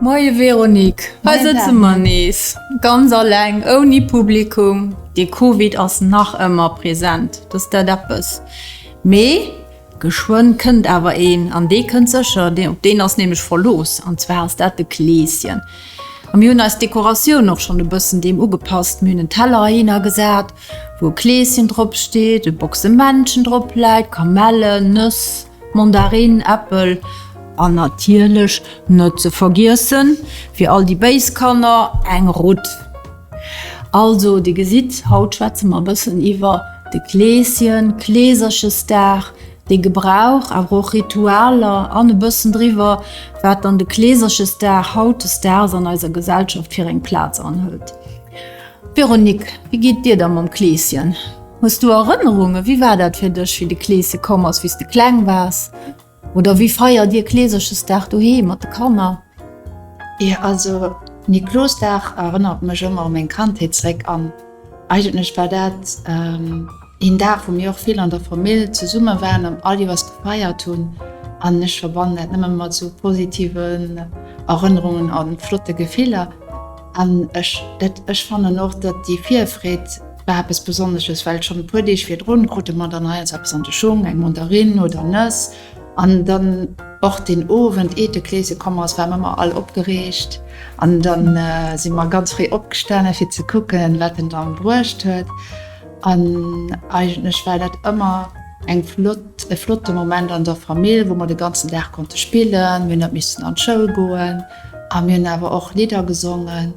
Moie Véronique, hei sëtze mer nees, ganz alleng, ouni Publikum. De Covid ass nach ëmmer present, dass dat eppes. Mee geschwënn kënnt awer een, an dee kënnt sécher, op deen ass nämlech Verlooss, an zwar ass dat de Kleeschen. A mir hunn eis Dekoratioun och schonn e bëssen deem ugepasst. Mir hunn en Teller heihinner gesat, wou e Kleeschen drop steet, e Boxemännchen drop läit, Kamellen, Nëss. Mandarin, Äppel an natierlech net ze vergiessen, fir all déi béis Kanner, eng Rutt. Also, dir gesitt, haut schwätze mer e bëssen iwwer de Kleeschen, Kleeserchesdag, de Gebrauch, awer och Ritualer an e bëssen driwwer, wat dann de Kleeserchesdag hautdesdaags an eiser Gesellschaft fir eng Plaz anhëlt. Véronique, wéi geet dir da mam Kleeschen? Hues du Erënnerungen? Wéi war dat fir dech, wéi de Kleesche komm ass, wéi s de kleng waars? Oder wéi feiert dir Kleeserchesdag doheem mat de Kanner? Jo, also Niklosdag erënnert mech ëmmer u meng Kandheet zréck an eigentlech war dat een Dag, wou mir och vill an der Famill zesumme waren an all Joers gefeiert hunn an ech verbannen dat nëmme mat esou positiven Erënnerungen a flotte Gefiller. An ech, dat, ech fannen och, datt déi Virfreed war eppes Besonnesches, well schonn e puer Deeg virdrun krute mer dann heiansdo eppes an de Schung, eng Mandarinn oder Nëss. An dann och deen Owend, eet de Kleesche komm ass, ware mer ëmmer all opgereegt. An dann si mer ganz fréi opgestane fir ze kucken, wat en dann bruecht huet. An eigentlech war dat ëmmer eng flott, e flotte Moment an der Famill, wou mer de ganzen Dag konnte spillen. Mir hunn net missen an d'Schoul goen a mir hunn awer och Lidder gesongen.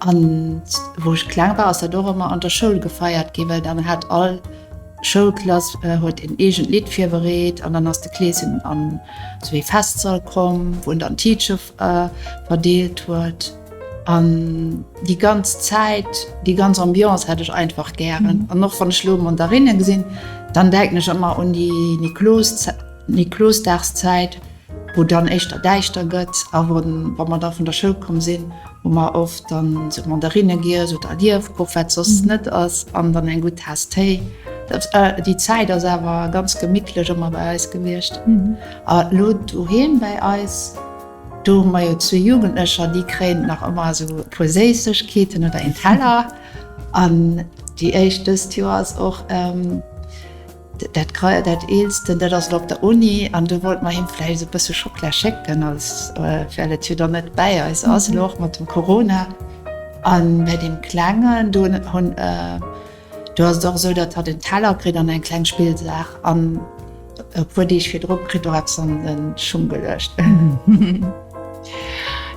An wou ech kleng war, ass dat och ëmmer an der Schoul gefeiert ginn, well dann hat all Schoulklass huet een eegent Lidd virbereet an dann ass de Kleeschen an esou ee Festsall komm, wou en dann d'Tiitche verdeelt huet. An déi ganz Zäit, déi ganz Ambiance hat ech einfach gären. An och wann ech elo Mandarinne gesinn, dann denken ech ëmmer un déi Niklosdagszäit, wou dann éischter däischter gëtt a wou, wa mer da vun der Schoul komm sinn, hu mer oft dann sou Mandarinne giess oder Liefkuch, wat soss net ass, an dann eng gutt Taass Téi. Dat, déi Zäit ass awer ganz gemittlech ëmmer bei eis gewiescht. A lo doheem bäi eis, do hu mer jo zwee Jugendlecher, déi kréien nach ëmmer esou e puer Séissegkeeten oder een Teller. An déi éischt dëst Joer ass och. Dat Grei, dat Eelsten, dat ass elo op der Uni an do wollte mer him vläicht esou e bësse Schockela schécken, als, well et jo dann net bäi eis ass elo, och mat dem Corona. A bei deem Klengen, do hunn, do ass et och esou, datt hatt en Teller kritt an eng kleng Spillsaach an e puer Deeg virdru kritt och eppes an de Schung geluecht.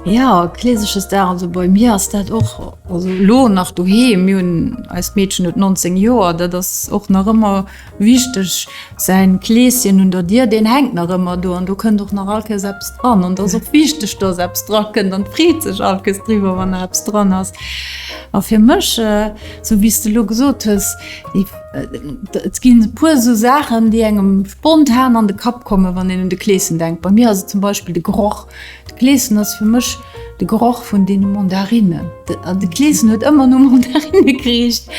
Jo, Kleeseschesdag, also bei mir ass dat och, also elo nach doheem, mir hunn, eist Meedchen huet 19 Joer, dat ass och nach ëmmer wichteg, säin Kleeschen un der Dier, deen hänkt nach ëmmer do an do kënnt och nach all Kéiers eppes dran an et ass och wichteg, dass eppes dra kënnt an freet sech all Kéiers driwwer, wann nach eppes dran ass. A fir mech, esou wéi s de elo gesot hues, déi, et ginn e puer esou Saachen, déi engem spontan an de Kapp kommen, wann een un de Kleeschen denkt. Bei mir ass et zum Beispill de Geroch. De Kleeschen ass fir mech de Geroch vun deene Mandarinnen. De Kleeschen huet ëmmer no Mandarinne gericht.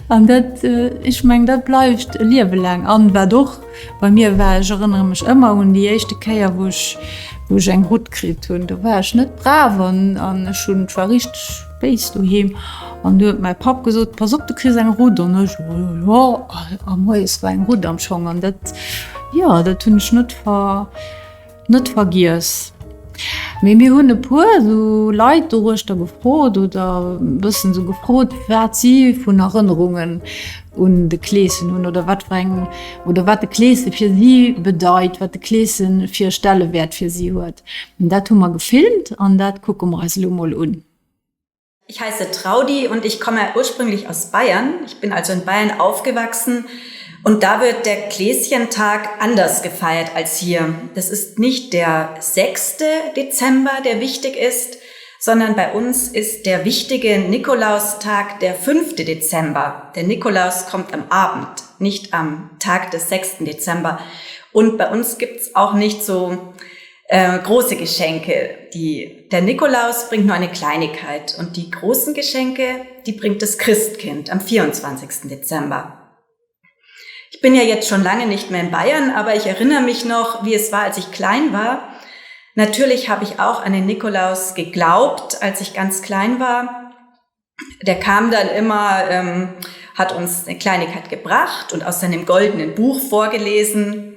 An dat, ech mengen, dat bleift e Liewe laang. An wat och bei mir war, ech erënnere mech ëmmer un déi éischte Kéier, wou ech, wou ech eng Rutt kritt hunn. Do war ech net brav an, an ech hunn, et war richteg béis doheem. An du huet mäi Papp gesot, Pass op, du kriss eng Rutt. An ech, Jo, jo, jo. A moies war eng Rutt am Schong. An dat, jo, dat hunn ech net ver. Net vergiess. Mee mir hunn e puer esou Leit doruechter gefrot oder e bëssen esou gefrot, wat si vun Erënnerungen un de Kleeschen hunn oder wat fir eng oder wat de Kleesche fir si bedeit, wat de Kleesche fir e Stellewäert fir si huet. An dat hu mer gefilmt an dat kucke mer eis elo mol un. Ich heiße Traudi und ich komme ursprünglich aus Bayern. Ich bin also in Bayern aufgewachsen und da wird der Kläschentag anders gefeiert als hier. Das ist nicht der 6. Dezember, der wichtig ist, sondern bei uns ist der wichtige Nikolaustag der 5. Dezember. Der Nikolaus kommt am Abend, nicht am Tag des 6. Dezember. Und bei uns gibt's auch nicht so äh, große Geschenke. Die, der Nikolaus bringt nur eine Kleinigkeit und die großen Geschenke, die bringt das Christkind am 24. Dezember. Ich bin ja jetzt schon lange nicht mehr in Bayern, aber ich erinnere mich noch, wie es war, als ich klein war. Natürlich habe ich auch an den Nikolaus geglaubt, als ich ganz klein war. Der kam dann immer, ähm, hat uns eine Kleinigkeit gebracht und aus seinem goldenen Buch vorgelesen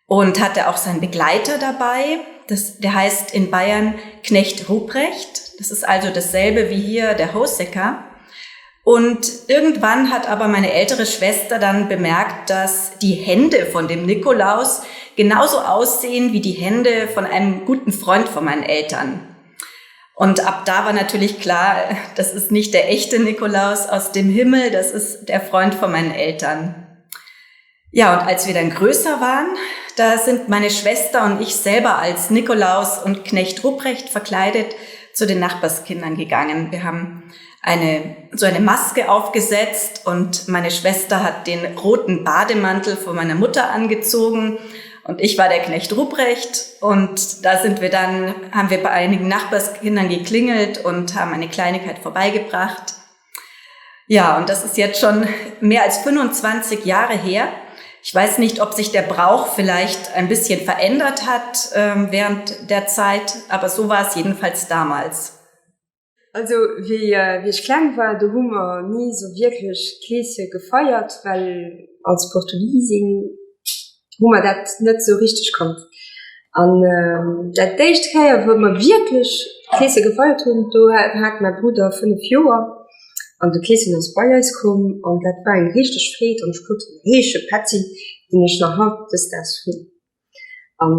und hatte auch seinen Begleiter dabei. Das, der heißt in Bayern Knecht Ruprecht. Das ist also dasselbe wie hier der Hosecker. Und irgendwann hat aber meine ältere Schwester dann bemerkt, dass die Hände von dem Nikolaus genauso aussehen wie die Hände von einem guten Freund von meinen Eltern. Und ab da war natürlich klar, das ist nicht der echte Nikolaus aus dem Himmel, das ist der Freund von meinen Eltern. Ja, und als wir dann größer waren, da sind meine Schwester und ich selber als Nikolaus und Knecht Ruprecht verkleidet zu den Nachbarskindern gegangen. Wir haben eine, so eine Maske aufgesetzt und meine Schwester hat den roten Bademantel von meiner Mutter angezogen und ich war der Knecht Ruprecht und da sind wir dann, haben wir bei einigen Nachbarskindern geklingelt und haben eine Kleinigkeit vorbeigebracht. Ja, und das ist jetzt schon mehr als 25 Jahre her. Ich weiß nicht, ob sich der Brauch vielleicht ein bisschen verändert hat ähm, während der Zeit, aber so war es jedenfalls damals. Also wéi ech kleng war, do hu mer ni sou wierklech Kleeschen gefeiert, well als Portugisin hu mer dat net sou richteg kannt. An dat d'éischt Kéier wou mer wierklech Kleeschen gefeiert hunn, do hat mäi Brudder 5 Joer an de Kleeschen ass bei eis komm an dat war eng richteg Freed an ech krut en heesche Petzi, deen ech nach hautdesdaags hunn. An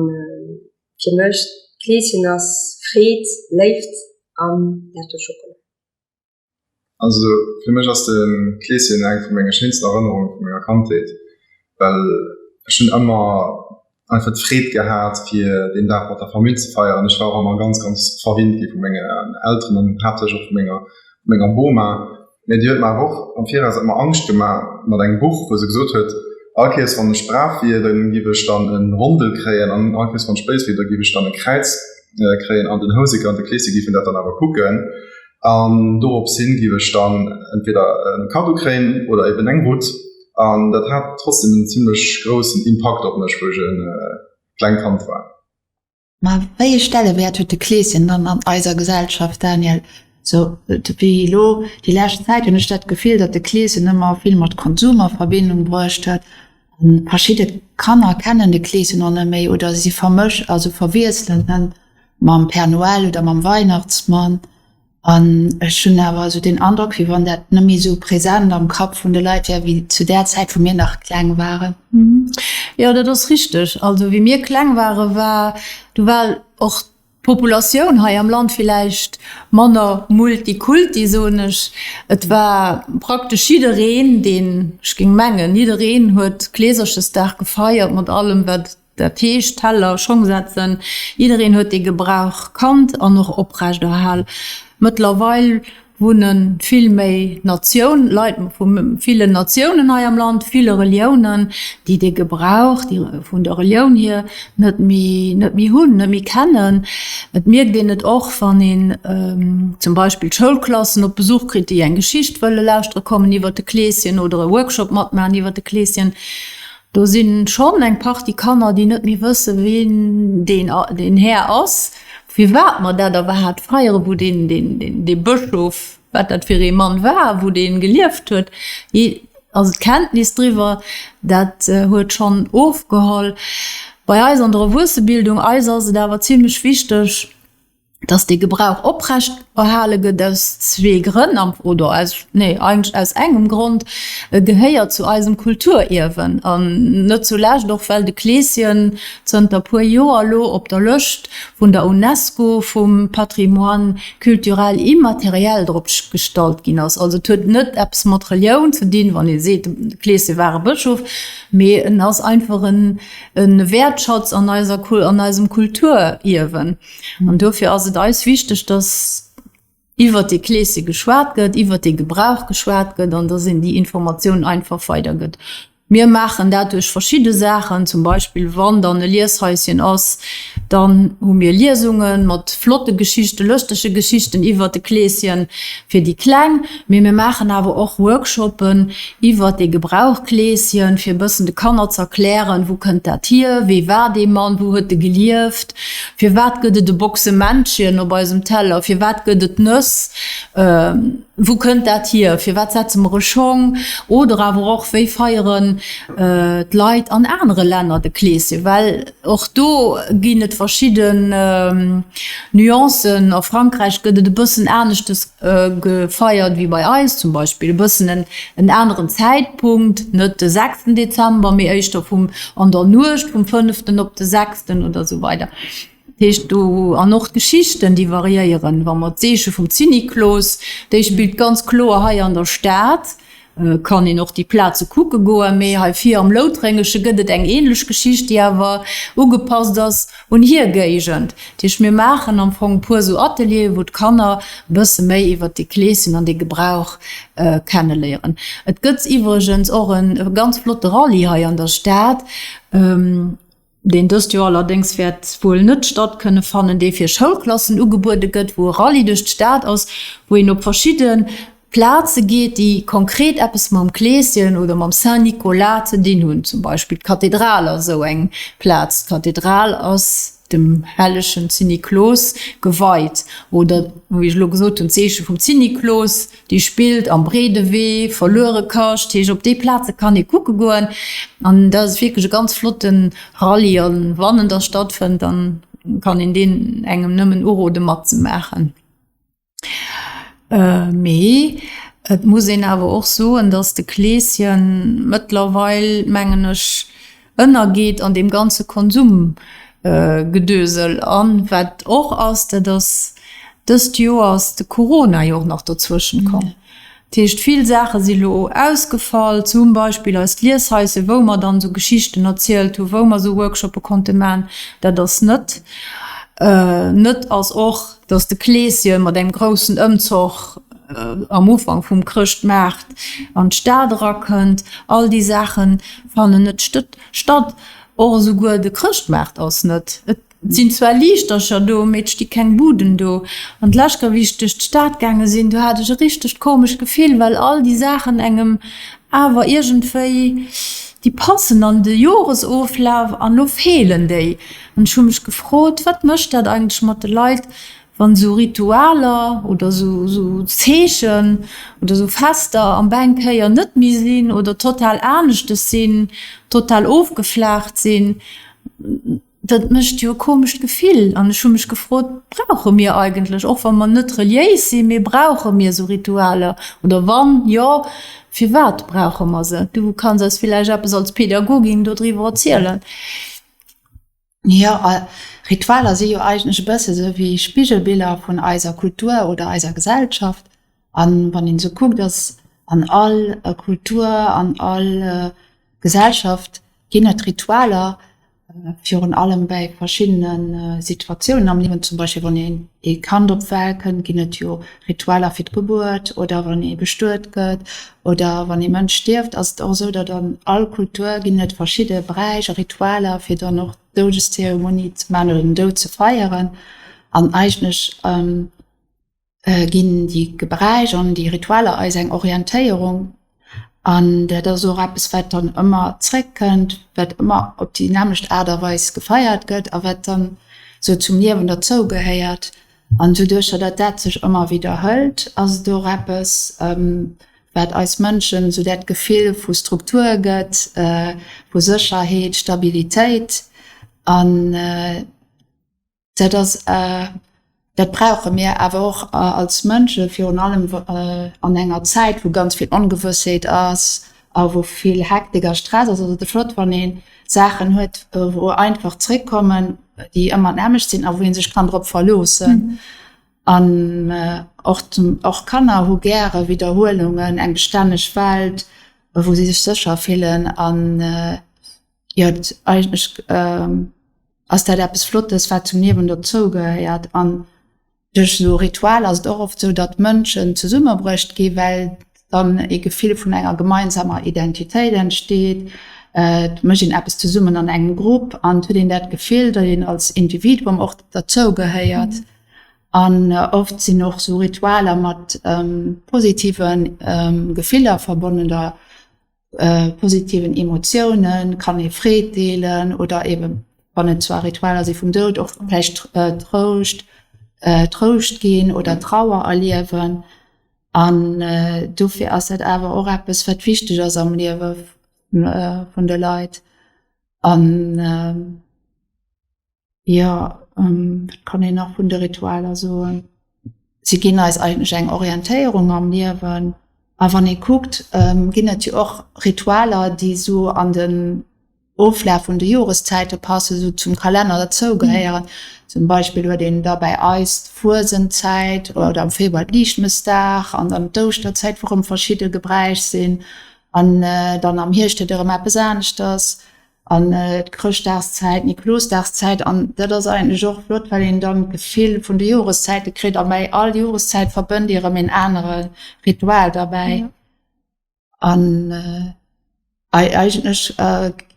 fir mech, Kleeschen ass Freed, Léift an dat do Schokola. Also fir mech ass de Kleeschen eng vu menge schéinsten Erënnerunge vu menger Kandheet, well ech hunn ëmmer einfach d'Freed gehat fir deen Dag mat der Famill ze feieren. Ech war och ëmmer ganz ganz verwinnt gi vu mengen Elteren an haaptsächlech och vu menger vu menger Boma. Mee déi huet mer awer och am Viraus ëmmer Angscht gemaach mat engem Buch, wou se gesot huet, all Kéiers wann ech brav wier, da giff ech dann e Rondel kréien an all Kéiers wann ech béis wier, da giff ech dann e Kräiz kréien an den Houseker an de Kleesche giffen dat dann awer kucken. An dorops hin giff ech dann entweder e Cadeau kréien oder eben eng Rutt. An dat hat trotzdem en zimlech groussen Impakt op mech, wou ech e klengt Kand war. Ma wéi e Stellewäert huet de Kleeschen dann an eiser Gesellschaft, Daniel? Sou wéi elo déi lescht Zäit hunn ech dat Gefill, datt de Kleeschen ëmmer vill mat Konsum a Verbindung bruecht huet. Verschidde Kanner kennen de Kleeschen och net méi oder si vermësch, also verwiesselen en mam Père Noël oder mam Weihnachtsmann. An ech hunn awer esou den Androck, wéi wann dat net méi esou present am Kapp vun de Leit wär, wéi zu där Zäit, wou mir nach kleng waren. Jo, dat ass richteg. Also wéi mir kleng waren, war, du war och d'Populatioun hei am Land villäicht manner multikulti, soen ech. Et war praktesch jiddereen, deen, ech géing mengen, jiddereen huet Kleeserchesdag gefeiert mat allem, wat Dat heescht, Teller, Schong setzen, jiddereen huet dee Gebrauch kannt an och oprecht erhal. Mëttlerweil wunne vill méi Natioun, Leit vu villen Natiounen hei am Land, ville Reliounen, déi dee Gebrauch vun der Relioun hier net méi, net méi hunn, net méi kennen. Et mierkt een et och, wann een zum Beispill d'Schoulklassen op Besuch kritt, déi eng Geschicht wëlle lauschtere kommen iwwer de Kleeschen oder e Workshop matmaachen iwwer de Kleeschen. Do si schonn eng Partie Kanner, déi net méi wëssen, wien deen Här ass, firwat mer dat iwwerhaapt feieren, wou dee Bëschof, wat dat fir ee Mann war, wou dee gelieft huet. Also d'Kenntnis driwwer, dat huet schonn ofgeholl. Bei eis an der Erwuessebildung, eis ass et awer zimlech wichteg, dass dee Gebrauch oprecht erhale gëtt aus zwee Grënn, oder aus, nee, eigentlech aus engem Grond, E gehéiert zu eisem Kulturierwen an net zulescht och, well de Kleeschen zënter puer Joer elo op der Lëscht vun der Unesco vum Patrimoine culturel immatériel drop gestallt ginn ass. Also et huet net eppes mat Relioun ze dinn, wann ee seet, de Kleesche war e Bëschof, mee en ass einfach e Wäertschatz an eiser, an eisem Kulturierwen. An dofir ass et eis wichteg, dass iwwert dee Kleesche geschwat gëtt, iwwert dee Gebrauch geschwat gëtt an dass een déi Informatioun einfach weidergëtt. Mir maachen dat duerch verschidde Saachen, zum Beispill wann dann e Lieshaischen ass, Dann hu mir Liesunge mat flotte Geschichten, lëschtege Geschichten iwwert de Kleeschen fir déi Kleng. Mee mir maachen awer och Workshoppen iwwert dee Gebrauch Kleeschen, fir e bëssen de Kanner ze erklären, wou kënnt dat hier, wee war dee Mann, wou huet e gelieft, firwat gëtt et e Boxemännchen op eisem Teller, firwat gëtt et Nëss, wou kënnt dat hier, firwat setze mer e Schong, oder awer och, wéi feieren d'Leit an anere Länner de Kleeschen, well Och do ginn et verschidden Nuancen. A Frankräich gëtt et e bëssen aneschtes gefeiert wéi bei eis, zum Beispill e bëssen en aneren Zäitpunkt, net de sechsten Dezember, mee éischter vum an der Nuecht vum fënneften op de sechsten oder esou weider. Dat heescht do, an och d'Geschichten, déi variéieren. Wa mer d'Seeche vum Zinniklos, déi spillt ganz kloer hei an der Stad. Kann een och déi Plaze kucke goen, mee hei vir am Loutrengesche gëtt et eng ähnlech Geschicht, déi awer ugepasst ass un hir Géigend. Dat heescht, mir maachen am Fong e puer esou Atelieren, wou d'Kanner e bësse méi iwwert dee Kleeschen an dee Gebrauch kenneléieren. Et gëtt iwwregens och e ganz flotte Rallye hei an der Stad, deen dëst Joer allerdéngs wäert wuel net statt kënne fannen, dee fir Schoulklassen ugebuede gëtt, wou e Rallye duerch d'Stad ass, wou een op verschidde Plaze geet, déi konkret eppes mam Kleeschen oder mam Saint-Nicolas ze dinn hunn. Zum Beispill d'Kathedral ass esou eng Plaz. D'Kathedral ass dem hellegen Zinniklos geweit. Oder, wéi ech elo gesot hunn, d'Zeeche vum Zinniklos. Déi spillt am Breedewee, Verluerekascht, heesch op déi Plaze kann ee kucke goen. An dat ass wierklech e ganz flotte Rallye an wann en da stattfënnt, dann kann een deen engem nëmmen urode matzemaachen. Mee et muss een awer och soen, datt de Kleeschen mëttlerweil, mengen ech, ënnergeet an deem ganze Konsumgedösel. An wat och ass, dat ass, dëst Joer ass de Corona jo och nach dozwëschen komm. Dat heescht, vill Saache si lo ausgefall, zum Beispill eist Lieshaisse, wou mer dann esou Geschichten erzielt hu, wou mer esou Workshoppe konnte man, dat ass net. Net ass och, dass de Kleeschen mat engem groussen Ëmzoch am Ufank vum Chrëschtmaart an d'Stad erakënnt. All déi Saache fannen net statt. Och esouguer de Chrëschtmaart ass net. Et sinn zwar Liichtercher do, mee et sti keng Buden do. An d'lescht Kéier, wéi ech duerch d'Stad gaange sinn, do hat ech e richtegt komescht Gefill, well all déi Saachen engem awer iergendwéi, déi passen an de Joresoflaf an elo feelen déi. An ech hu mech gefrot, wat mécht dat eigentlech mat de Leit, wann esou Ritualer oder esou Zeechen oder esou Fester am Bänk Kéier net méi sinn oder total aneschtes sinn, total ofgeflaacht sinn. Dat mécht jo e komescht Gefill. An ech hu mech gefrot, brauche mir eigentlech, och wa mer net reliéis sinn, mee brauche mir esou Ritualer? Oder wann jo, firwat brauche mer se? Du kanns eis villäicht eppes als Pädagogin dodriwwer erzielen. Jo, Ritualer si jo eigentlech e bësse sou wéi Spigelbiller vun eiser Kultur oder eiser Gesellschaft. An wann een esou kuckt, ass an all Kultur, an all Gesellschaft ginn et Ritualer, virun allem bäi verschiddene Situatiounen am Liewen. Zum Beispill wann een ee Kand op d'Welt kënnt, ginn et jo Ritualer fir d'Gebuert oder wann ee bestuet gëtt oder wann ee Mënsch stierft, ass et och esou, datt an all Kultur ginn et verschidde Bräich a Ritualer, fir dann och d'Doudeszeremonie ze maachen oder den Doud ze feieren. An eigentlech ginn déi Gebräich an déi Ritualer eis eng Orientéierung. An dat ass och eppes, wat dann ëmmer zréckkënnt, wat ëmmer op déi nämmlecht Aart a Weis gefeiert gëtt a wat dann esou zum Liewen derzougehéiert. An doduercher, datt dat sech ëmmer widderhëlt, ass et och eppes, wat eis Mënschen esou dat Gefill vu Struktur gëtt, vu Sécherheet, Stabilitéit. An dat ass, dat brauche mir awer och als Mënsche virun allem an enger Zäit, wou ganz vill Ongewëssheet ass a wou vill Hektik a Stress ass. Ass et flott, wann ee Saachen huet, wou einfach zréckkommen, déi ëmmer d'nämmlecht sinn a wou ee sech kann drop verloossen. An och och Kanner hu gäre Widderhuelungen, eng bestänneg Welt, wou si sech sécher fillen. An jo, eigentlech ass dat eppes Flottes, wat zum Liewen dozou gehéiert. An Duerch esou Ritualer ass et och oft esou, datt Mënschen zesummebruecht gi well dann ee Gefill vun enger gemeinsamer Identitéit entsteet. Et mécht een eppes zesummen an engem Grupp an et huet een dat Gefill, datt een als Individuum och derzou gehéiert. An oft sinn och sou Ritualer mat positive Gefiller verbonnen oder positiven Emotiounen, kann ee Freed deelen oder eben, wann et zwar Ritualer si vum Doud, och vläicht Trouscht, Trouscht ginn oder Trauer erliewen. An dofir ass dat awer och eppes, wat wichteg ass am Liewe vun de Leit. An jo, wat kann een nach vun de Ritualer soen? Si ginn eis eigentlech eng Orientéierung am Liewen. A wann ee kuckt, ginn et jo och Ritualer, déi esou an den Oflaf vun de Joreszäite passen, esou zum Kalenner derzou gehéieren. Zum Beispill huet een da bäi eis d'Fuesentzäit oder am Februar d'Liichtmëssdag an dann d'Ouschterzäit, wou erëm verschidde Gebräich sinn. An dann am Hierscht huet ee erëm eppes aneschters an d'Chrëschtdagszäit, d'Niklosdagszäit. An dat ass eigentlech och flott, well een dann d'Gefill vun de Joreszäite kritt a bäi all Joreszäit verbënnt ee erëm een anere Ritual derbäi. An eigentlech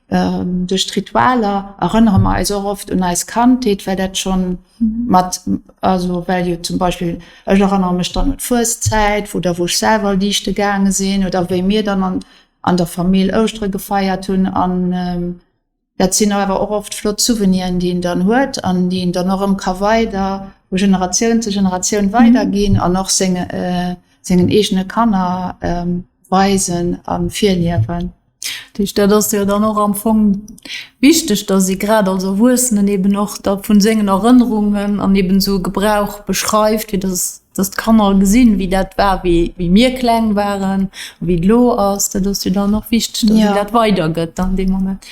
duerch d'Ritualer erënnere mer eis och oft un eis Kandheet, well dat schonn mat, also well jo zum Beispill, ech erënnere mech dann un d'Fueszäit oder wou ech selwer liichte gaange sinn oder wéi mir dann an an der Famill Ouschtere gefeiert hunn an Dat sinn awer och oft flott Souveniren, déi een dann huet an déi een dann och erëm ka weider vu Generatioun zu Generatioun weiderginn an och senge sengen eegene Kanner weisen a virliewen. Dat heescht, dat ass jo dann och am Fong wichteg, datt ee grad als Erwuessenen eben och da vun sengen Erënnerungen an eben esou e Gebrauch beschreift, fir datt datt d'Kanner gesinn, wéi dat war, wéi wéi mir kleng waren a wéi et elo ass. Dat ass jo dann och wichteg, datt een dat weidergëtt an deem Moment.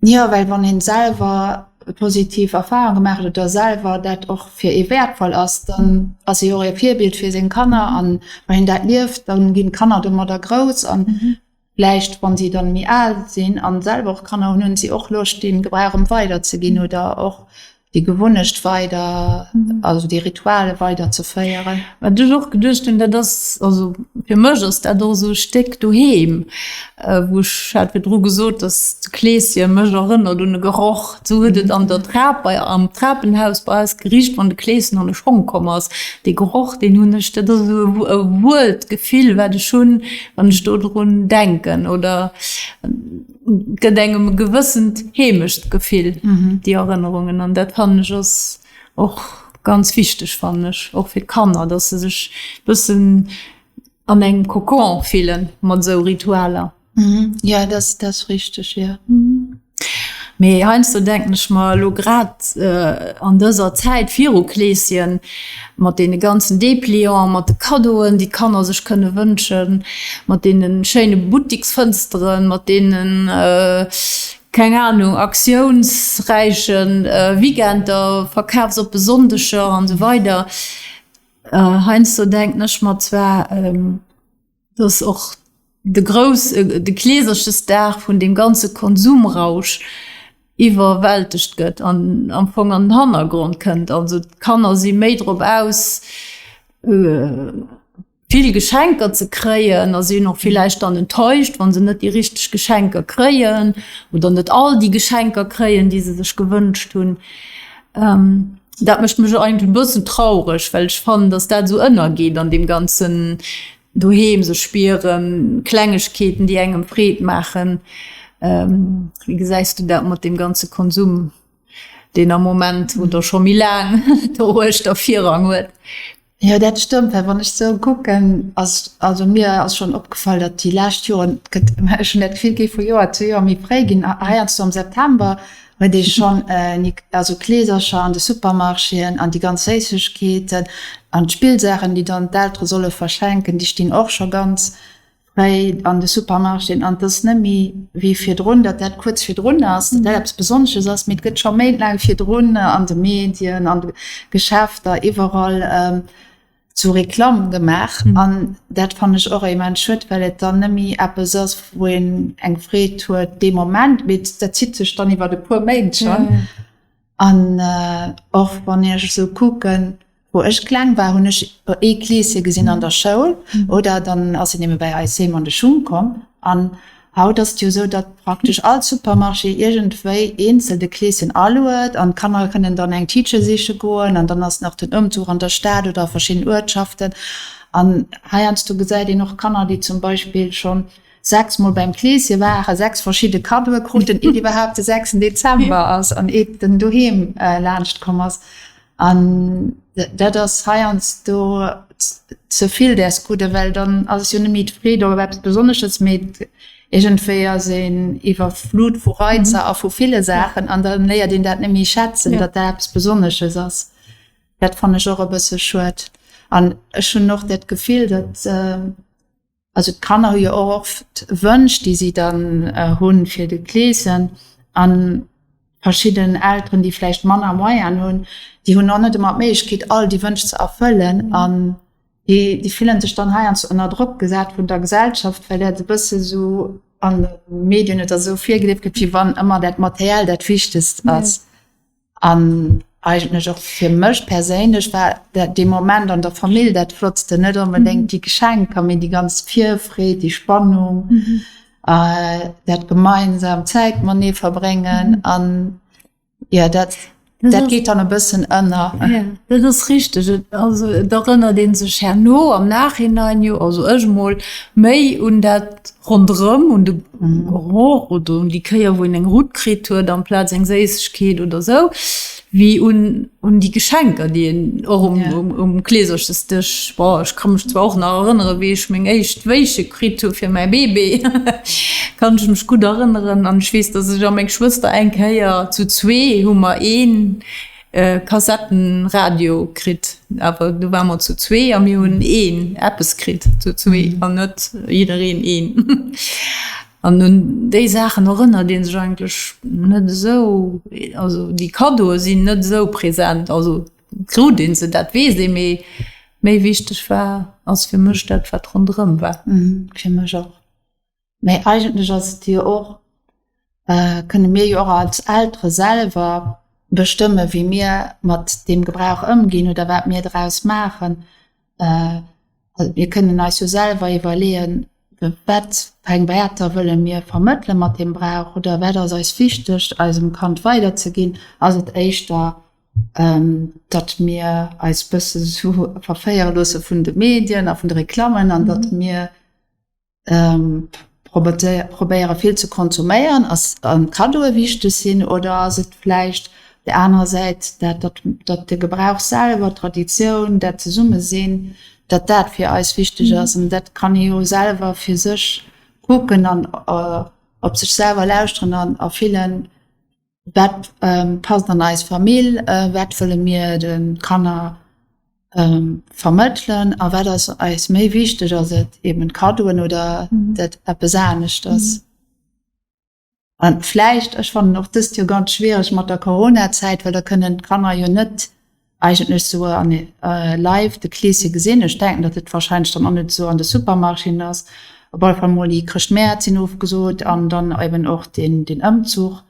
Jo, well wann een selwer positiv Erfahrung gemaach huet oder selwer dat och fir ee wäertvoll ass, dann ass ee jo och e Virbild fir seng Kanner an wann een dat lieft, dann ginn d'Kanner domadder grouss an Vläicht, wann si dann méi al sinn an selwer och Kanner hunn, hunn si och Loscht dee Gebrauch erëm weider ze ginn oder och déi Gewunnecht weider, also déi Rituale weider ze féieren. Wat ech och geduecht hunn, dat ass, also fir mech ass dat och esou e Stéck doheem, wou ech hat virdru gesot, dass de Kleeschen mech erënnert un e Geroch. Esou huet et an der Trap bei am Trapenhaus bei eis gericht, wann de Kleeschen an de Schong komm ass. Dee Geroch, deen hunn ech, dat ass esou e wuelt Gefill, wat ech hunn, wann ech dodrun denken oder gëtt engem e gewëssent Heemechtsgefill, déi Erënnerungen. An dat fannen ech ass och ganz wichteg, fannen ech, och fir d'Kanner, dass se sech bëssen an engem Kokon fillen mat esou Ritualer. Jo, dat ass richteg, jo. Mee heiansdo denken ech mer elo grad an dëser Zäit viru Kleeschen, mat deene ganzen Deplianten, mat de Kaddoen, déi d'Kanner sech kënne wënschen, mat deene schéine Buttiksfënsteren, mat deenen, keng Anung, aktiounsräiche Weekender, verkafsoppe Sonndeger an esou weider. Heiansdo denken ech mer zwar, dass och de grouss de Kleeserchesdag vun deem ganze Konsumrausch iwwerwältegt gëtt an am Fong an den Hannergrond kënnt. Also d'Kanner si méi drop aus vill Geschenker ze kréien a sinn och villäicht dann enttäuscht, wa se net déi richteg Geschenker kréien oder net all déi Geschenker kréien, déi se sech gewënscht hunn. Dat mécht mech eigentlech e bëssen traureg, well ech fannen, datt dat esou ënnergeet an deem ganzen doheem sech spieren, Klengegkeeten, déi engem Freed maachen. Wéi gesäis du dat mat deem ganze Konsum, deen am Moment oder scho méi laang doruechter Virrang huet? Jo, dat stëmmt, well wann ech sou kucken, ass, also mir ass schonn opgefall, datt déi lescht Joren, et gëtt, ech hunn dat Gefill, et géif vu Joer zu Joer méi fréi ginn. Heiansdo am September huet ee schonn also Kleesercher an de Supermarchéen an déi ganz Séissegkeeten an d'Spillsaachen, déi dann d'Eltere solle verschenken, déi stinn och scho ganz fréi an de Supermarchéen. An et ass net méi wéi virdrun, datt dat kuerz virdrun ass, datt dat eppes Besonnesches ass, mee et gëtt scho méintlaang virdrun an de Medien, an de Geschäfter, iwwerall zu Reklamm gemaach an dat fannen ech och immens schued, well et dann net méi eppes ass, wou een eng Freed huet dee Moment, mee dat zitt sech dann iwwer e puer Méint schonn. An och wann ech esou kucken, wou ech kleng war, hunn ech ee Kleeschen gesinn an der Schoul oder dann ass en ebe bei eis heem an de Schung komm an. Haut ass et jo esou, datt praktesch all Supermarché iergendwéi eenzel de Kleeschen aluet an d'Kanner kënnen dann eng Tiitche siche goen an dann ass nach den Ëmzuch an der Stad oder a verschidden Uertschaften. An heiansdo gesäit een och Kanner, déi zum Beispill schonn 6 mol beim Kleeschen waren, 6 verschidde Kaddoe kruten, iert iwwerhaapt de 6 Dezember ass an iert en doheem laanscht komm ass. An dat ass heiansdo ze vill däers Gudde, well dann ass et jo net méi d'Freed op eppes Besonnesches, mee iergendwéi ass een iwwerflut vu Reizer a vu ville Saachen an da léiert een dat net méi schätzen, datt dat eppes Besonnesches ass. Dat fannen ech och e bësse schued. An ech hunn och dat Gefill, datt. Also d'Kanner hu jo och oft Wënsch, déi si dann hunn fir de Kleeschen. An verschidden Elteren, déi vläicht manner Moyen hunn, déi hunn och net ëmmer d'Méiglechkeet, all déi Wënsch ze erfëllen. An déi, déi fillen sech dann heiansdo ënner Drock gesat vun der Gesellschaft, well dat e bësse sou an de Medien oder sou virgelieft gëtt, wéi wann ëmmer dat Materiellt dat Wichtegst ass. An eigentlech och fir mech perséinlech war dat dee Moment an der Famill dat Flottste, net onbedéngt déi Geschenker, mee déi ganz Virfreed, déi Spannung, dat gemeinsam Zäit matenee verbréngen an jo dat dat geet dann e bëssen ënner. Jo, dat ass richteg. Also et erënnert ee sech herno am Nachhinein jo, also ech emol, méi un dat ronderëm, un de Geroch oder un déi Kéier, wou een eng Rutt kritt huet amplaz eng Séissegkeet oder sou, wéi un, un déi Geschenker, déi een och um, um, um Kleeserchesdësch, bon, ech ka mech zwar och nach erënneren, wéi ech meng éischt Wéische kritt hu fir mäi Bébé, kann ech mech gutt erënneren. An ech weess, dass ech a meng Schwëster eng Kéier zu zwee hu mer een Kassettenradio kritt, awer du ware mer zu zwee a mir hunn een eppes kritt zu zwee an net jiddereen een. An un déi Saachen erënnert ee sech eigentlech net esou, also déi Kaddoe sinn net esou present, also krut ee se, dat weess ee, mee méi wichteg war, ass fir mech dat wat ronderëm war. Fir mech och. Mee eigentlech ass et jo och, kënne mir jo och als Eltere selwer bestëmme wéi mir mat deem Gebrauch ëmginn oder wat mir draus maachen. Mir kënnen eis jo selwer iwwerleeën, wat fir eng Wäerter wëlle mir vermëttele mat deem Brauch oder wat ass eis wichteg eisem Kand weiderzeginn. Ass et éischter, datt mir eis bësse sou verféiere loosse vun de Medien a vun de Reklammen an datt mir probéiere vill ze konsuméieren, ass an Kaddoe wichteg sinn oder ass et vläicht op der anerer Säit dat datt datt de Gebrauch selwer, d'Traditioun, dat Zesummesinn, datt dat fir eis wichteg ass. An dat kann ee jo selwer fir sech kucken an op sech selwer lauschteren an a fillen, Wat passt an eis Famill? Wat wëlle mir de Kanner vermëttelen? A wat ass eis méi wichteg? Ass et eben d'Kaddoen oder dat eppes aneschters? An vläicht, ech fannen och dëst Joer ganz schwiereg mat der Coronazäit, well da kënnen d'Kanner jo net eigentlech sou an live de Kleeschen gesinn. Ech denken, datt et warscheinlech dann och net esou an de Supermarchéen ass. Op alle Fall mol déi Chrëschtmäert sinn ofgesot an dann eben och den den Ëmzuch.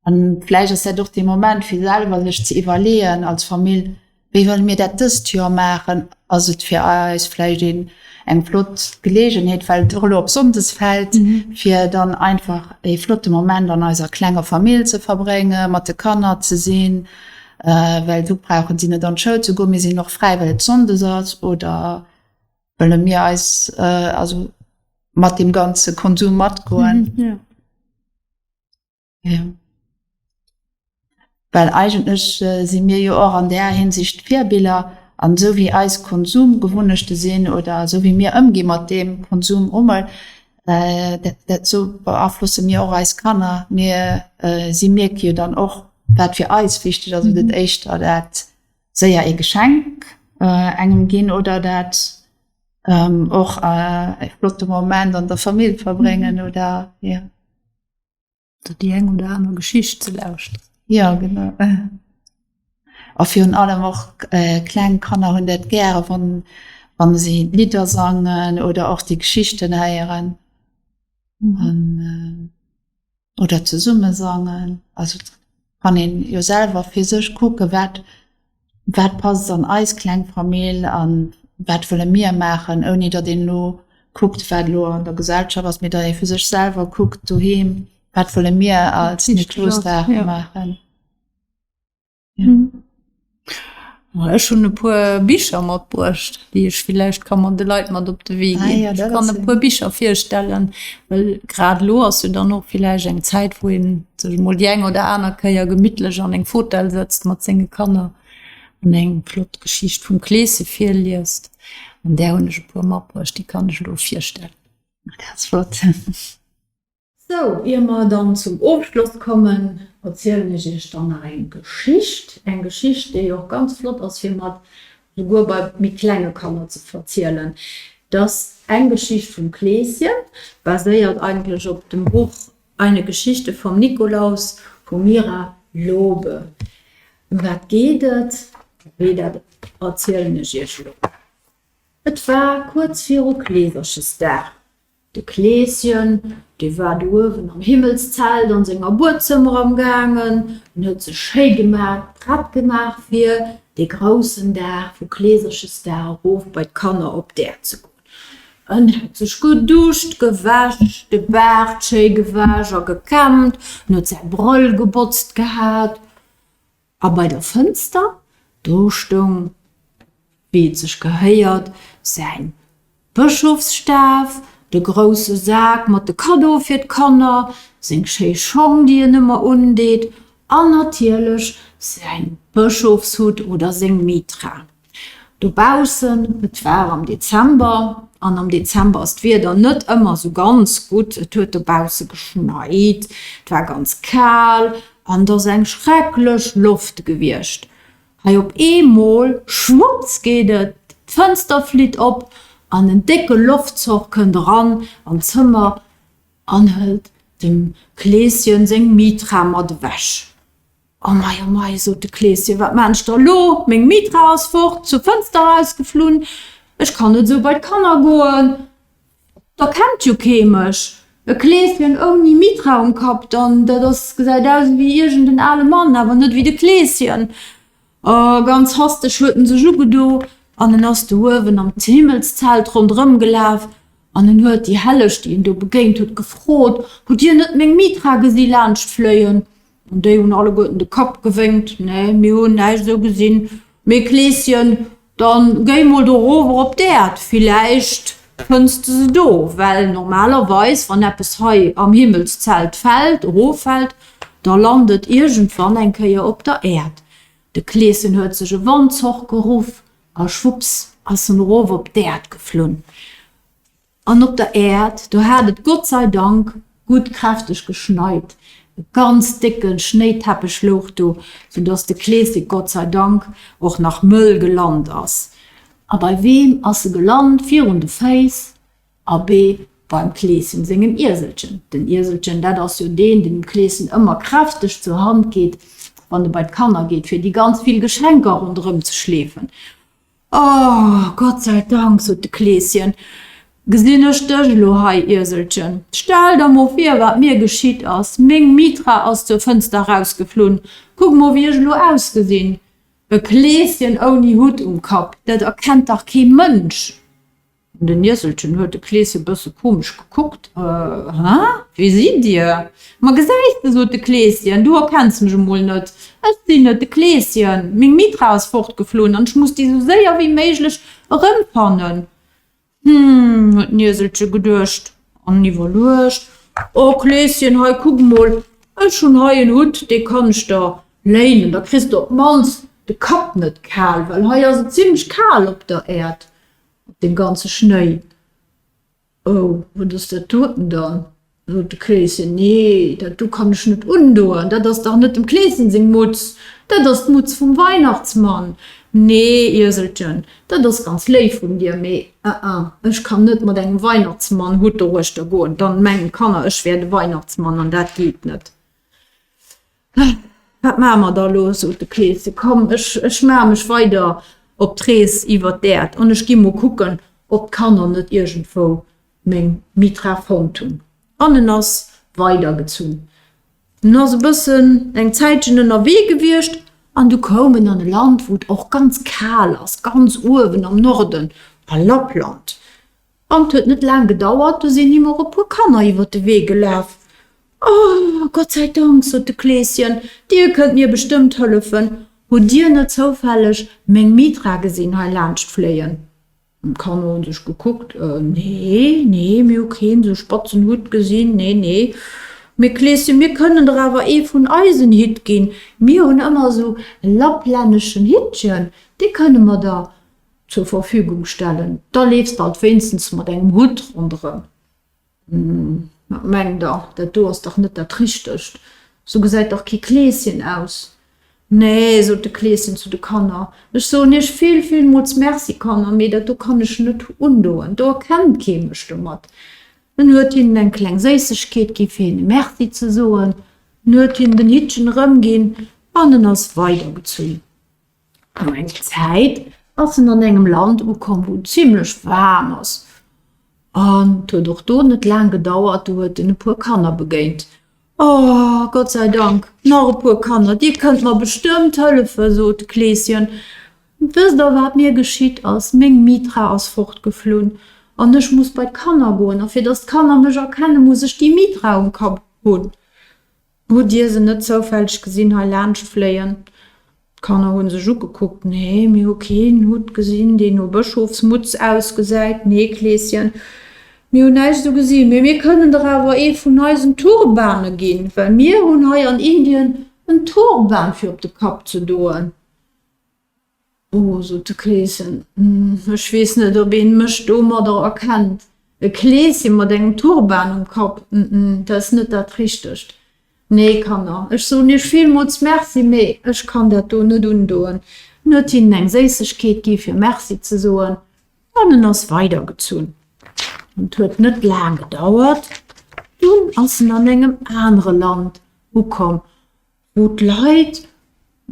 An vläicht ass dat och dee Moment fir selwer sech ze iwwerleeën als Famill, wéi wëlle mir dat dëst Joer maachen? Ass et fir eis vläicht een eng flott Geleegenheet, well et och elo op Sonndes fält, fir dann einfach ee flotte Moment an eiser klenger Famill ze verbréngen, mat de Kanner ze sinn, well do brauchen si net an d'Schoul ze goen, mir sinn och fräi well et Sonndes ass, oder wëlle mir eis also mat deem ganze Konsum matgoen? Ja. Well eigentlech si mir jo och an där Hinsicht Virbiller an esou wéi eis Konsumgewunnechte sinn oder esou wéi mir ëmgi mat deem Konsumrummel, dat dat esou beaflosse mir och eis Kanner. Mir si mierke jo dann och wat fir eis wichteg ass, ob et éischter dat séier ee Geschenk engem ginn oder dat och e flotte Moment an der Famill verbréngen oder jo. Oder déi eng oder aner Geschicht ze lauschteren. Ja genau. A virun allem och kleng Kanner hunn dat gäre wann wann si Lidder sangen oder och déi Geschichten héieren an oder zesumme sangen. Also kann een jo selwer fir sech kucke wat wat passt an eis kleng Famill an wat wëlle mir maachen, ouni datt een elo. kuckt, wat elo an der Gesellschaft ass, mee datt ee fir sech selwer kuckt doheem, wat wëlle mir als Niklosdag maachen. Ech hunn e puer Bicher matbruecht, déi ech villäicht ka mat de Leit mat op de Wee ginn. Ech kann e puer Bicher virstellen, well grad elo ass jo dann och villäicht eng Zäit, wou ee sech emol déi eng oder aner Kéier gemittlech an eng Fotell sëtzt mat senge Kanner an eng flott Geschicht vum Kleesche virliest. An där hunn ech e puer matbruecht, déi kann ech elo virstellen. Dat ass flott. Sou, ier mer dann zum Ofschloss kommen, erzielen ech iech dann nach eng Geschicht. Eng Geschicht, déi och ganz flott ass, fir mat souguer bei méi klenge Kanner ze verzielen. Et ass eng Geschicht vum Kleeschen, baséiert eigentlech op dem Buch Eine Geschichte vom Nikolaus vum Mira Lobe. Ëm wat geet et? Wéi, dat erzielen ech iech elo. Et war kuerz viru Kleeserchesdag. De Kleeschen, dee war do uewen am Himmelszelt an senger Buedzëmmer am gaangen. En huet sech schéi gemaach, prett gemaach fir dee groussen Dag vu Kleeserchesdag erof bei d'Kanner op d'Äerd ze goen. En hat sech geduscht, gewäsch, de Baart schéi gewäsch a gekämmt, en huet säi Brëll gebotzt gehat. A bei der Fënster, do stoung, wéi et sech gehéiert, säin Bëschofsstaf, de grousse Sak mat de Kaddoe fir d'Kanner, seng schéi Schong, déi en ëmmer undeet, an natierlech säin Bëschofshutt oder seng Mitra. Dobaussen, et war am Dezember, an am Dezember ass d'Wieder net ëmmer sou ganz gutt, et huet dobausse geschneit, et war ganz kal an et ass eng schrecklech Loft gewiescht. Hei op eemol, schwupps geet et, d'Fënster flitt op an en décke Loftzoch kënnt eran an d'Zëmmer an hëlt dem Kleeschen seng Mitra mat ewech. Oh mei, oh mei, sot de Kleeschen, wat maan ech da lo? Meng Mitra ass fort, zur Fënster erausgeflunn, ech kann net esou bei d'Kanner goen, da kennt jo kee mech. E Kleeschen ouni Mitra um Kapp, dann, dat ass, gesäit aus ewéi iergend en ale Mann, awer net ewéi de Kleeschen. Oh, ganz hasteg huet en sech ugedo an en ass do uewen am Himmelszelt ronderëm gelaf an en huet déi Helleg, déi en do begéint huet, gefrot, Hutt dir net meng Mitra gesi laanscht fléien? An déi hunn alleguerten de Kapp gewénkt, Nee, mir hunn näischt esou gesinn. Mee Kleeschen, dann géi mol do erower op d'Äerd, villäicht fënns de se do, well normalerweis, wann eppes hei am Himmelszelt fält, eroffält, da lant et iergendwann eng Kéier op der Äerd. De Kleeschen huet sech e Wandzoch geruff a schwupps ass en erof op d'Äerd geflunn. An op der Äerd, do hat et Gott sei Dank gutt kräfteg geschneit. E ganz décke Schnéiteppech louch do, sou dass de Kleesek Gott sei Dank och nach mëll gelant ass. A bei weem ass e gelant? Virun de Féiss, abee, beim Kleeschen sengem Ieselchen. Den Ieselchen, dat ass jo deen, deen dem Kleeschen ëmmer kräfteg zur Hand geet, wann e bei d'Kanner geet, fir déi ganz vill Geschenker ronderëm ze schleefen. Oh, Gott sei Dank, sot de Kleeschen, gesinn ech dech elo hei, Ieselchen. Stell der mol vir, wat mir geschitt ass, Meng Mitra ass zur Fënster erausgeflunn. Kuck mol, wéi ech elo ausgesinn. E Kleeschen ouni Hutt um Kapp, dat erkennt dach kee Mënsch. Den Ieselchen huet de Kleeschen e bësse komesch gekuckt. Hä? Wie sidd Dir? Ma gesäis de, sot de Kleeschen, du erkenns mech emol net. Ech sinn et, de Kleeschen. Meng Mitra ass fortgeflunn an ech muss déi sou séier wéi méiglech erëmfannen. Hm, huet den Ieselche geduecht an iwwerluecht, O Kleeschen, hei kuck emol, ech hunn hei en Hutt, dee kann ech der léinen, da kriss de op d'mannst de Kapp net kal, well hei ass et zimmlech kal op der Äerd. Op deem ganze Schnéi. Oh, wat ass dat doten dann? sot de Kleeschen. Nee, dat do kann ech net undoen, dat ass dach net dem Kleeschen seng Mutz, dat ass d'Mutz vum Weihnachtsmann. Nee, Ieselchen, dat ass ganz léif vun dir, mee uh-uh, ech kann net mat engem Weihnachtsmannhutt doruechter goen, dann mengen d'Kanner, ech wär de Weihnachtsmann an dat geet net. Wat maache mer da lo? sot de Kleeschen. Komm, ech, ech maache mech weider op d'Rees iwwer d'Äerd an ech gi mol kucken, ob d'Kanner net iergendwou meng Mitra fonnt hunn. An en ass weidergezunn. En ass e bëssen eng Zäitchen ënnerwee gewiescht an du koum en an e Land, wou et och ganz kal ass, ganz uewen am Norden, a Lappland. An 't huet net laang gedauert, du sinn him och e puer Kanner iwwer de Wee gelaf. Oh, Gott sei Dank, sot de Kleeschen, dir kënnt mir bestëmmt hëllefen. Hutt dir net zoufälleg meng Mitra gesinn hei laanscht fléien? D'Kanner hu sech gekuckt, Nee, nee, mir hu keen esou spatzen Hutt gesinn, nee, nee. Mee Kleeschen, mir kënnen der awer ee vun eisen Hitt ginn. Mir hunn ëmmer esou e lapplänneschen Hittchen, dee kënne mer der zur Verfügung stellen. Da leefs de alt wéinstens mat engem Hutt ronderëm. Wat mengt der, dat do ass dach net dat Richtegt, sou gesäit dach kee Kleeschen aus. Nee, sot de Kleeschen zu de Kanner, ech soen iech vill, villmools Merci, Kanner, mee dat do kann ech net undoen, do erkennt kee mech domat. En huet hinnen eng kleng Séissegkeet gi fir hinne Merci ze soen, en huet hinnen den Hittchen erëmginn an en ass weidergezunn. No enger Zäit ass en an engem Land ukomm, wou et zimlech waarm ass. An et huet och do net laang gedauert, du huet en e puer Kanner begéint. Oh, Gott sei Dank, nach e puer Kanner, dir kënnt mer bestëmmt hëllefen, sot de Kleeschen. Wësst der, wat mir geschitt ass? Meng Mitra ass fortgeflunn an ech muss bei d'Kanner goen. A fir datt d'Kanner mech erkennen, muss ech déi Mitra um Kapp hunn. Hutt dir se net zoufälleg gesinn hei laanscht fléien? D'Kanner hu sech ugekuckt. Nee, mir hu keen Hutt gesinn, deen no Bëschofsmutz ausgesäit. Nee, Kleeschen, mir hunn näischt esou gesinn. Mee mir kënnen der awer ee vun eisen Turbane ginn, well mir hunn hei an Indien en Turban fir op de Kapp ze doen. Oh, sot de Kleeschen, ech weess net, ob een mech domadder erkennt. E Kleeschen mat engem Turban um Kapp, dat ass net dat Richtegt. Nee, Kanner, ech soen iech villmools Merci, mee ech kann dat do net undoen. En huet hinnen eng Séissegkeet gi fir Merci ze soen, an en ass weidergezunn. An et huet net laang gedauert, dunn ass en an engem anere Land ukomm, wou d'Leit e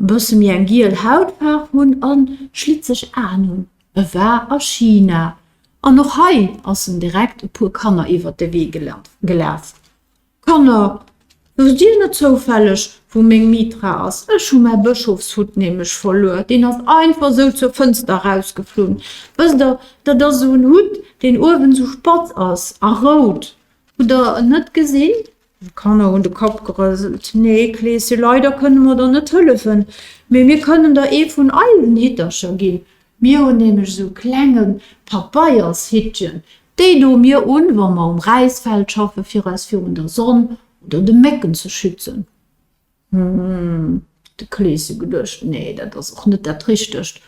bësse méi eng giel Hautfaarf hunn a schlitzeg Aen hunn. E war a China an och hei ass en direkt e puer Kanner iwwert de Wee gelaf. Kanner, wësst dir net zoufälleg, wou meng Mitra ass? Ech hu mäi Bëschofshutt nämlech verluer, deen ass einfach sou zur Fënster erausgeflunn. Wësst der, dat ass esou en Hutt, deen uewen esou spatz ass a rout. Hutt der en net gesinn? D'Kanner hunn de Kapp gerëselt. Nee, Kleeschen, leider kënne mer der net hëllefen, mee mir kënnen der ee vun eisen Hittercher ginn. Mir hunn nämlech esou klenge Papeiershittchen. Déi doe mir un, wa mer um Räisfeld schaffen, fir eis virun der Sonn oder de Mécken ze schützen. Hm, de Kleeschen geduecht, nee, dat ass och net dat Richtegt.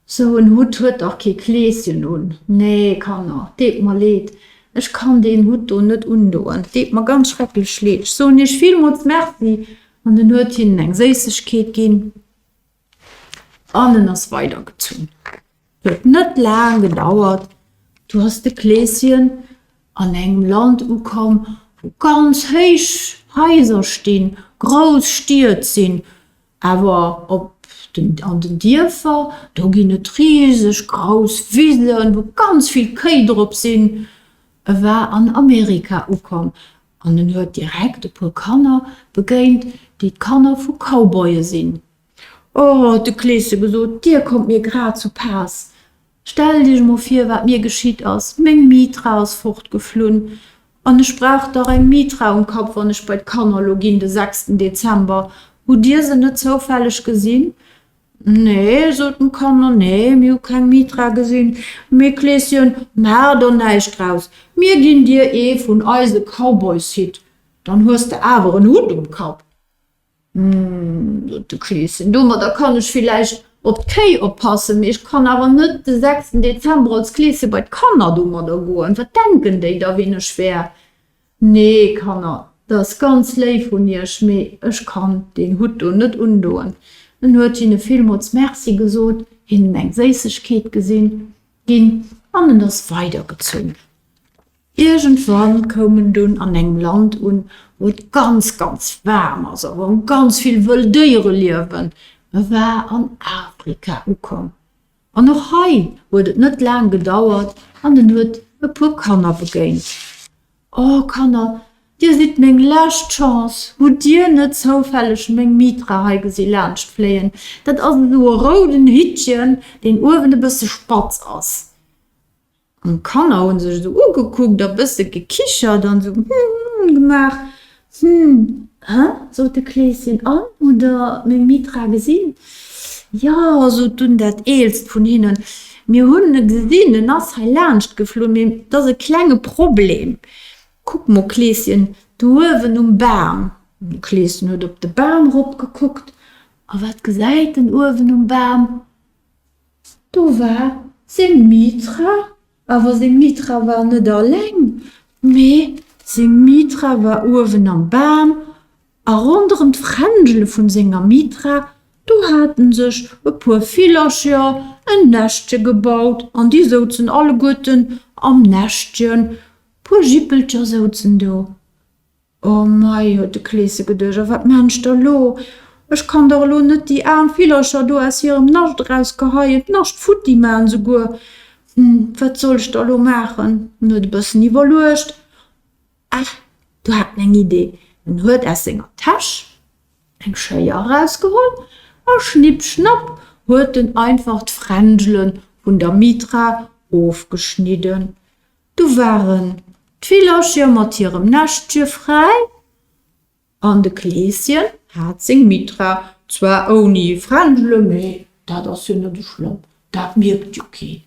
Sou en Hutt huet dach kee Kleeschen un. Nee, Kanner, deet mer leed, ech kann deen Hutt do net undoen, deet mer ganz schrecklech leed. Ech soen iech villmools Merci. An en huet hinnen eng Séissegkeet ginn an en ass weidergezunn. Et huet net laang gedauert, du ass de Kleeschen an engem Land ukomm, wou ganz héich Haiser stinn, grouss Stied sinn, awer op den an den Dierfer, do ginn et riseg grouss Wisen, wou ganz vill Kéi drop sinn. E war an Amerika ukomm an en huet direkt e puer Kanner begéint, déi d'Kanner vu Cowboye sinn. Oh, huet de Kleesche gesot, dir kommt mir grad zu Paass. Stellt iech emol vir, wat mir geschitt ass, Meng Mitra ass fortgeflunn, an ech brauch dach eng Mitra um Kapp, wann ech bei d'Kanner elo ginn de sechsten Dezember. Hutt dir se net zoufälleg gesinn? Nee, soten d'Kanner, nee, mir hu keng Mitra gesinn. Mee Kleeschen, maach der näischt draus, mir ginn dir ee vun eise Cowboyshitt, dann hues de awer en Hutt um Kapp. Hm, sot de Kleeschen, domadder kann ech villäicht op d'Kéi oppassen, mee ech kann awer net de sechsten Dezember als Kleesche bei d'Kanner domadder goen. Wat denken déi da, wien ech wär? Nee, Kanner, dat ass ganz léif vun iech, mee ech kann deen Hutt do net undoen. En huet hinne villmools Merci gesot, hinnen eng Séissegkeet gesinn ginn an en ass weidergezunn. Iergendwann koum en dunn an engem Land un, wou et ganz, ganz waarm ass a wou ganz vill wëll Déiere liewen. E war an Afrika ukomm. An och hei huet et net laang gedauert an en huet e puer Kanner begéint. Oh Kanner, dir sidd meng lescht Chance! Hutt dir net zoufälleg meng Mitra hei gesi laanscht fléien? Dat ass esou e rouden Hittchen, deen uewen e bësse spatz ass. An d'Kanner hu sech esou ugekuckt a bësse gekichert an esou hm gemaach. Hm, hä? sot de Kleeschen. An, hutt der meng Mitra gesinn? Jo, sot dunn dat eelst vun hinnen, mir hunn e gesinn, en ass hei laanscht geflunn, mee et ass e klenge Problem. Kuck mol, Kleeschen, do uewen um Bam. De Kleeschen huet op de Bam eropgekuckt, a wat gesäit en uewen um Bam? Do war seng Mitra, awer seng Mitra war net alleng, mee seng Mitra war uewen am Bam a ronderëm d'Fränjele vun senger Mitra, do haten sech e puer Villercher en Näschtche gebaut an déi souzen alleguerten am Näschtchen, puer Jippelcher souzen do. Oh mei, huet de Kleese geduecht, a wat maan ech da lo? Ech kann dach elo net déi aarm Villercher do aus hirem Nascht erausgeheien, d'Nascht futti maan souguer. Hm, wat soll ech da lo maachen? En huet e bëssen iwwerluecht. Ah, do hat en eng Idee. En huet aus senger Täsch eng Schéier erausgeholl a schnipp schnapp huet en einfach d'Fränjele vun der Mitra ofgeschnidden. Du waren d'Villercher mat hirem Näschtche fräi an de Kleeschen hat seng Mitra, zwar ouni Fränjele, mee dat ass jo net esou schlëmm, dat mierkt jo keen.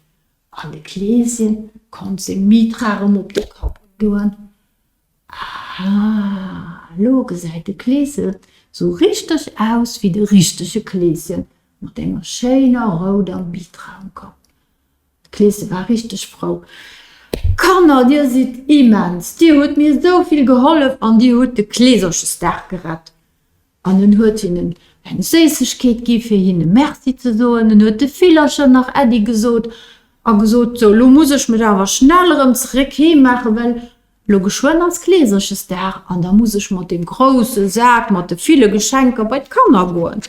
An de Kleeschen konnt seng Mitra erëm op de Kapp undoen. Aha, elo gesäit de Kleeschen sou richteg aus wéi de richtege Kleeschen, mat enger schéiner rouder Mitra um Kapp. D'Kleesche war richteg frou. Kanner, dir sidd immens! Dir hutt mir esou vill gehollef an dir hutt de Kleeserchesdag gerett! An en huet hinnen eng Séissegkeet gi fir hinne Merci ze soen. En huet de Villercher nach Äddi gesot a gesot, Sou, lo muss ech mech awer schnell erëm zeréck heem maachen, well lo geschwënn ass Kleeserchesdag an da muss ech mat deem grousse Sak mat de ville Geschenker bei d'Kanner goen.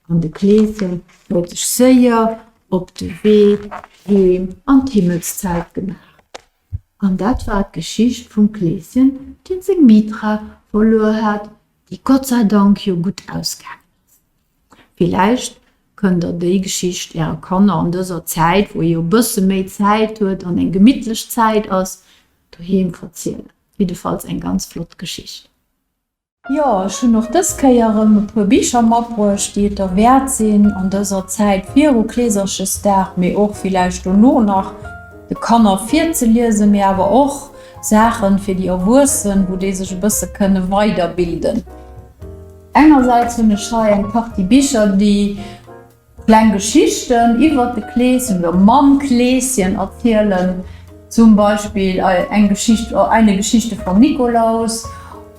An de Kleeschen huet sech séier op de Wee heem an d'Himmelszelt gemaach. An dat war d'Geschicht vum Kleeschen, deen seng Mitra verluer hat, déi Gott sei Dank jo gutt ausgaangen ass. Villäicht kënnt der déi Geschicht äre Kanner an dëser Zäit, wou ee jo e bësse méi Zäit huet an eng gemittlech Zäit ass, doheem verzielen. Jiddefalls eng ganz flott Geschicht. Jo, ech hunn och dës Kéier erëm e puer Bicher matbruecht, déi et derwäert sinn, an dëser Zäit viru Kleeserchesdag, mee och villäicht dono nach, de Kanner virzeliesen, mee awer och Saachen fir déi Erwuessen, wou déi sech e bësse kënne weiderbilden. Engersäits hunn ech hei eng Partie Bicher, déi. Kleng Geschichten iwwert de Kleeschen oder mam Kleeschen erzielen, zum Beispill eng Geschicht, Eine Geschichte vom Nikolaus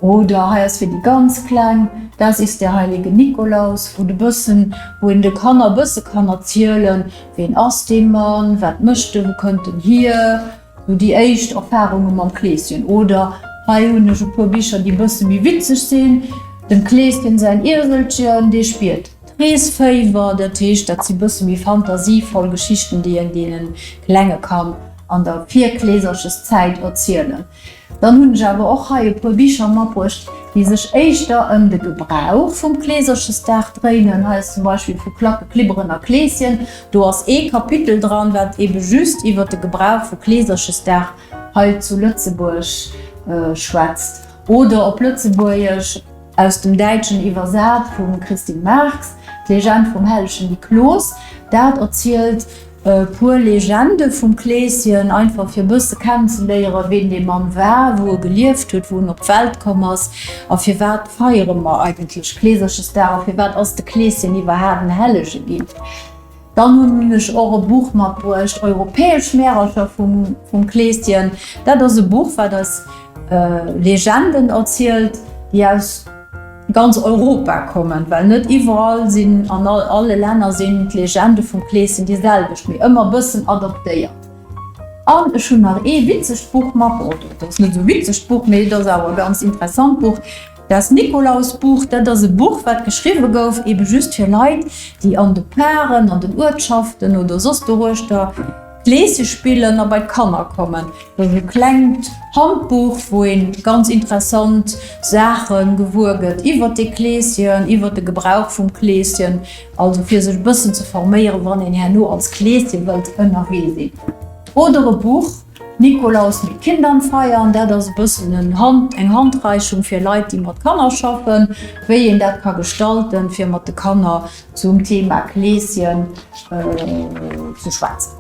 oder hei ass fir déi ganz Kleng Das ist der heilige Nikolaus, wou de bëssen, wou een de Kanner e bësse kann erzielen, ween ass dee Mann, wat mécht e, wou kënnt en hier, sou déi éischt Erfarunge mam Kleeschen. Oder hei hunn ech e puer Bicher, déi e bësse méi witzeg sinn, Dem Kleeschen säin Ieselchen, dee spiert. D'Reesféiwer, dat heescht, dat si bësse méi fantasievoll Geschichten, déi een deene Klenge kann an der Virkleesercheszäit erzielen. Dann hunn ech awer och hei e puer Bicher matbruecht, déi sech éischter ëm de Gebrauch vum Kleeserchesdag dréinen. Hei ass zum Beispill vu Klacke, Klibberen a Kleeschen. Do ass ee Kapitel dran, wat eebe just iwwer de Gebrauch vu Kleeserchesdag hei zu Lëtzebuerg schwätzt. Oder op Lëtzebuergesch. Aus dem Däitschen iwwersat vum Christine Marx, D'Legend vum hellegen Niklos. Dat erzielt e puer Legende vum Kleeschen, einfach fir e bësse kennenzeléieren, ween dee Mann war, wou e gelieft huet, wou en op d'Welt komm ass a firwat feiere mer eigentlech Kleeserchesdag a firwat ass de Kleeschen iwwerhaapt en Hellege ginn. Dann hunn ech och e Buch matbruecht, Europäesch Märercher vum Kleeschen. Dat ass e Buch, wat eis Legenden erzielt, déi aus ganz Europa kommen, well net iwwerall sinn, an alle Länner sinn d'Legende vum Kleeschen déi selwecht, mee ëmmer e bëssen adaptéiert. An ech hunn nach ee witzegt Buch matbruecht, oder et ass net esou e witzegt Buch, mee et ass awer e ganz interessant Buch, Das Nikolausbuch, dat ass e Buch, wat geschriwwe gouf ebe just fir Leit, déi an de Paren, an den Uertschaften oder soss doruechter Kleesche spillen a bei d'Kanner kommen. Dat ass e klengt Handbuch, wou ee ganz interessant Saache gewuer gëtt iwwert dee Kleeschen, iwwert de Gebrauch vum Kleeschen, also fir sech e bëssen ze forméieren, wann een herno als Kleeschen wëllt ënnerwee sinn. Oder e Buch, Nikolaus mit Kindern feiern, dat ass e bëssen en Hand, eng Handreichung fir Leit, déi mat Kanner schaffen, wéi een dat ka gestalten, fir mat de Kanner zum Thema Kleeschen ze schwätzen.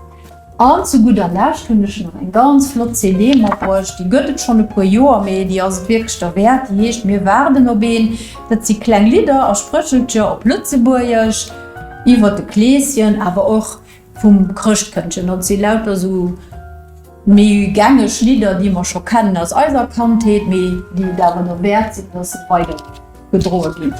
An zu gudder Lescht hunn ech nach eng ganz flott CD matbruecht, déi gëtt et schonn e puer Joer, mee déi ass et wierklech derwäert. Déi heescht Mir waarden op een. Dat si kleng Lidder a Spréchelcher op Lëtzebuergesch iwwer de Kleeschen, awer och vum Chrëschtkëndchen. Dat si lauter esou méi gängeg Lidder, déi mer scho kennen aus eiser Kandheet, mee déi et awer derwäert sinn, dass se weider. Gedroe ginn.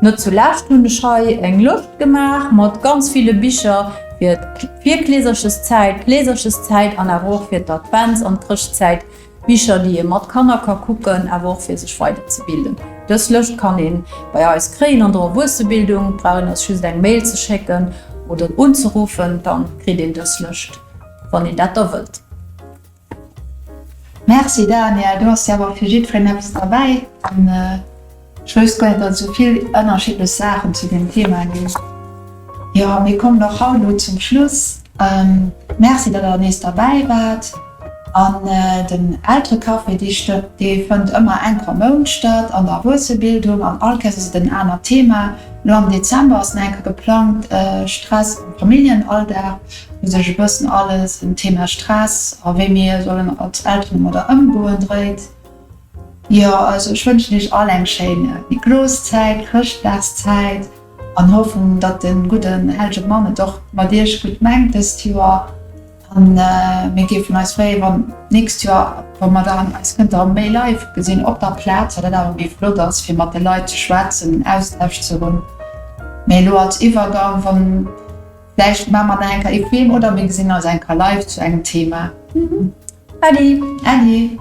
Net zu lescht hunn ech hei eng Lëscht gemaach mat ganz ville Bicher fir d'Virkleesercheszäit, d'Kleesercheszäit an awer och fir d'Advents an d'Chrëschtzäit, Bicher déi ee mat Kanner ka kucken, awer och fir sech weiderzebilden. Dës Lëscht kann ee bei eis kréien an der Erwuessebildung, et brauch een eis just eng Mail ze schécken oder unzeruffen, dann kritt een dës Lëscht wann een dat da wëllt. Merci Daniel, do ass jo awer fir jiddwereen eppes derbäi an ech wousst guer net, datt et esou vill ënnerschiddlech Saachen zu deem Thema ginn. Jo, mir kommen och haut elo zum Schluss. Merci, datt der nees derbäi waart an den Elterecafé, dee dee fënnt ëmmer eng Kéier am Mount statt an der Erwuessebildung an all Kéiers ass et en anert Thema. Elo am Dezember ass nach eng Kéier geplangt, Stress am Familljenalldag. wou sech e bëssen alles ëm d'Thema Stress a wéi mir sollen als Elteren domadder ëmgoen dréit. Jo, also ech wënschen iech all eng schéin Nikloszäit, Chrëschtdagszäit an hoffen, datt de gudden hellege Mann et och mat iech gutt mengt dëst Joer. An mir géifen eis freeën, wann d'nächst Joer, wa mer dann eis kënnte erëm méi live gesinn op der Plaz, well dat awer méi flott ass, fir mat de Leit ze schwätzen, en Austausch ze hunn. Mee elo als Iwwergang, wann. Vläicht maache mer nach eng Kéier ee Film oder mir gesinn eis eng Kéier live zu engem Thema. Äddi! Äddi!